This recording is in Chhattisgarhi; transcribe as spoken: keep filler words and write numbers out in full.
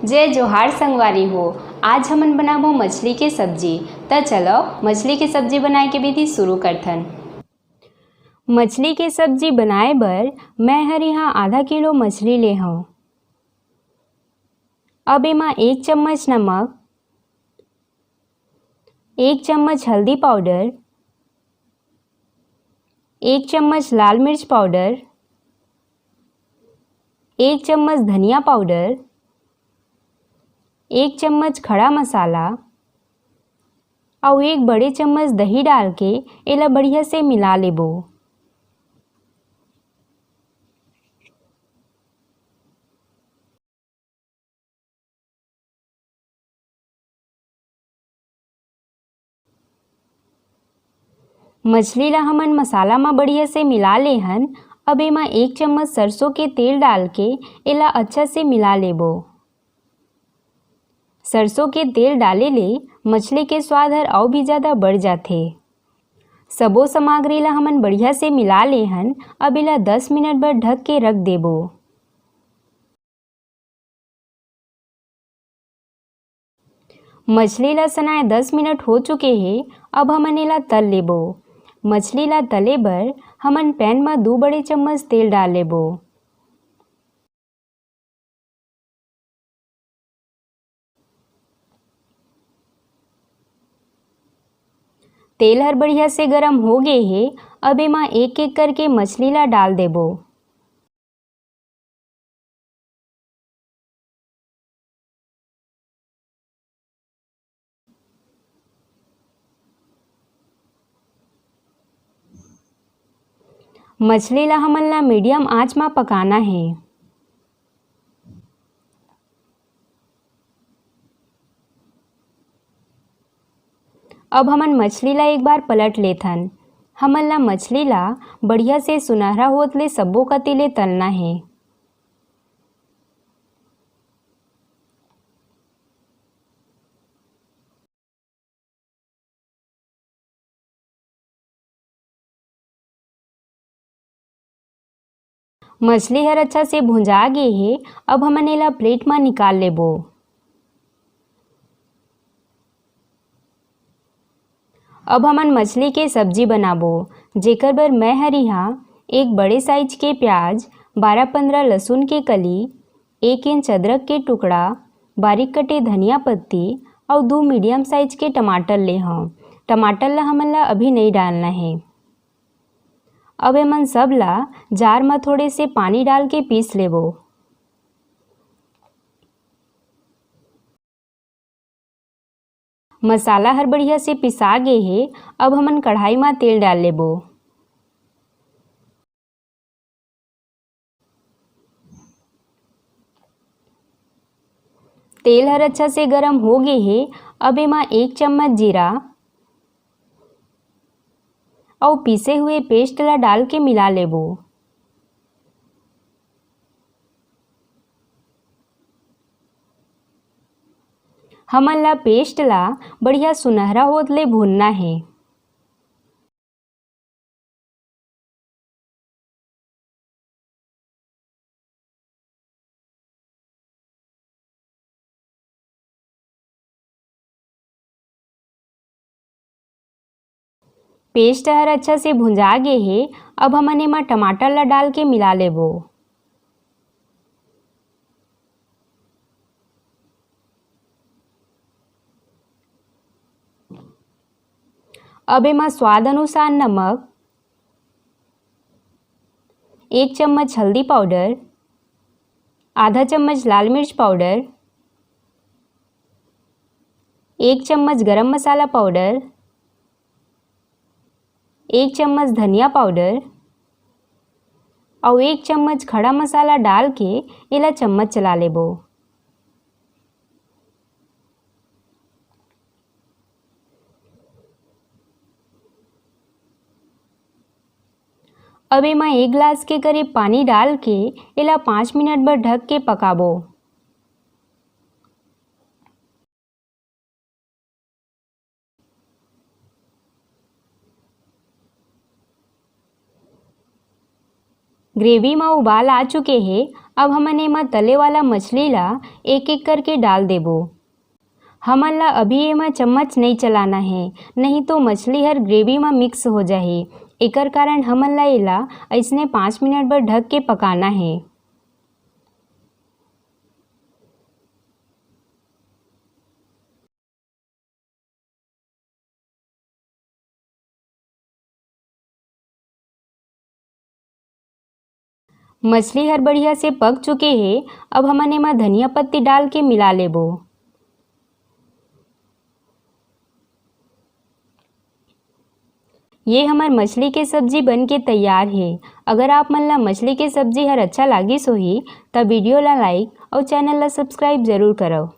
जय जोहार संगवारी हो, आज हमन बनाबो मछली के सब्जी। त चलो मछली के सब्जी बनाए के विधि शुरू करथन। मछली के सब्जी बनाए बर मैं हर यहाँ आधा किलो मछली ले हव। अब एमा एक चम्मच नमक, एक चम्मच हल्दी पाउडर, एक चम्मच लाल मिर्च पाउडर, एक चम्मच धनिया पाउडर, एक चम्मच खड़ा मसाला अउ एक बड़े चम्मच दही डाल के एला बढ़िया से मिला लेबो। मछली ला हमन मसाला म बढ़िया से मिला ले हन। अब एमा एक चम्मच सरसों के तेल डाल के एला अच्छा से मिला लेबो। सरसों के तेल डाले ले मछली के स्वाद हर अउ भी ज़्यादा बढ़ जाथे। सबो सामग्री ला हमन बढ़िया से मिला ले हन। अब एला दस मिनट बर ढक के रख देबो। मछली ला सनाए दस मिनट हो चुके हे। अब हमन एला तल लेबो। मछली ला तले बर हमन पैन म दू बड़े चम्मच तेल डाल लेबो। तेल हर बढ़िया से गरम हो गे हे। अब एमा एक एक करके मछली ला डाल देबो। मछली ला हमन ला मीडियम आंच म पकाना हे। अब हमन मछली ला एक बार पलट लेथन। हमन ला मछली ला बढ़िया से सुनहरा होत ले सब्बो कति ले तलना हे। मछली हर अच्छा से भुंजा गे हे। अब हमन एला प्लेट म निकाल लेबो। अब हमन मछली के सब्जी बनाबो, जेकर बर मैं हर इहाँ एक बड़े साइज के प्याज, बारह पंद्रह लहसुन के कली, एक इंच अदरक के टुकड़ा, बारीक कटे धनिया पत्ती अउ दू मीडियम साइज के टमाटर ले हंव। टमाटर ला हमन ला अभी नइ डालना हे। अब एमन सब ला जार म थोड़े से पानी डाल के पीस लेबो। मसाला हर बढ़िया से पिसा गे हे। अब हमन कढ़ाई म तेल डाल लेबो। तेल हर अच्छा से गरम हो गे हे। अब एमा एक चम्मच जीरा अउ पीसे हुए पेस्ट ला डाल के मिला लेबो। हमन ला पेस्ट ला बढ़िया सुनहरा होत ले भूनना हे। पेस्ट हर अच्छा से भुंजा गे हे। अब हमन एमा टमाटर ला डाल के मिला लेबो। अब एमा स्वाद अनुसार नमक, एक चम्मच हल्दी पाउडर, आधा चम्मच लाल मिर्च पाउडर, एक चम्मच गरम मसाला पाउडर, एक चम्मच धनिया पाउडर अउ एक चम्मच खड़ा मसाला डाल के एला चम्मच चला लेबो। अब एमा एक गिलास के करीब पानी डाल के एला पाँच मिनट बर ढक के पकाबो। ग्रेवी म उबाल आ चुके हे। अब हमन एमा तले वाला मछली ला एक-एक करके डाल देबो। हमन ला अभी एमा चम्मच नइ चलाना हे, नहीं तो मछली हर gravy म mix हो जाही। एकर कारण हमन ला एला अइसने पाँच मिनट बर ढक के पकाना हे। मछली हर बढ़िया से पक चुके हे। अब हमन एमा धनिया पत्ती डाल के मिला लेबो। ये हमर मछली के सब्जी बन के तैयार हे। अगर आप मन ला मछली के सब्जी हर अच्छा लागिस होही, त video ला like अउ channel ला subscribe जरूर करव।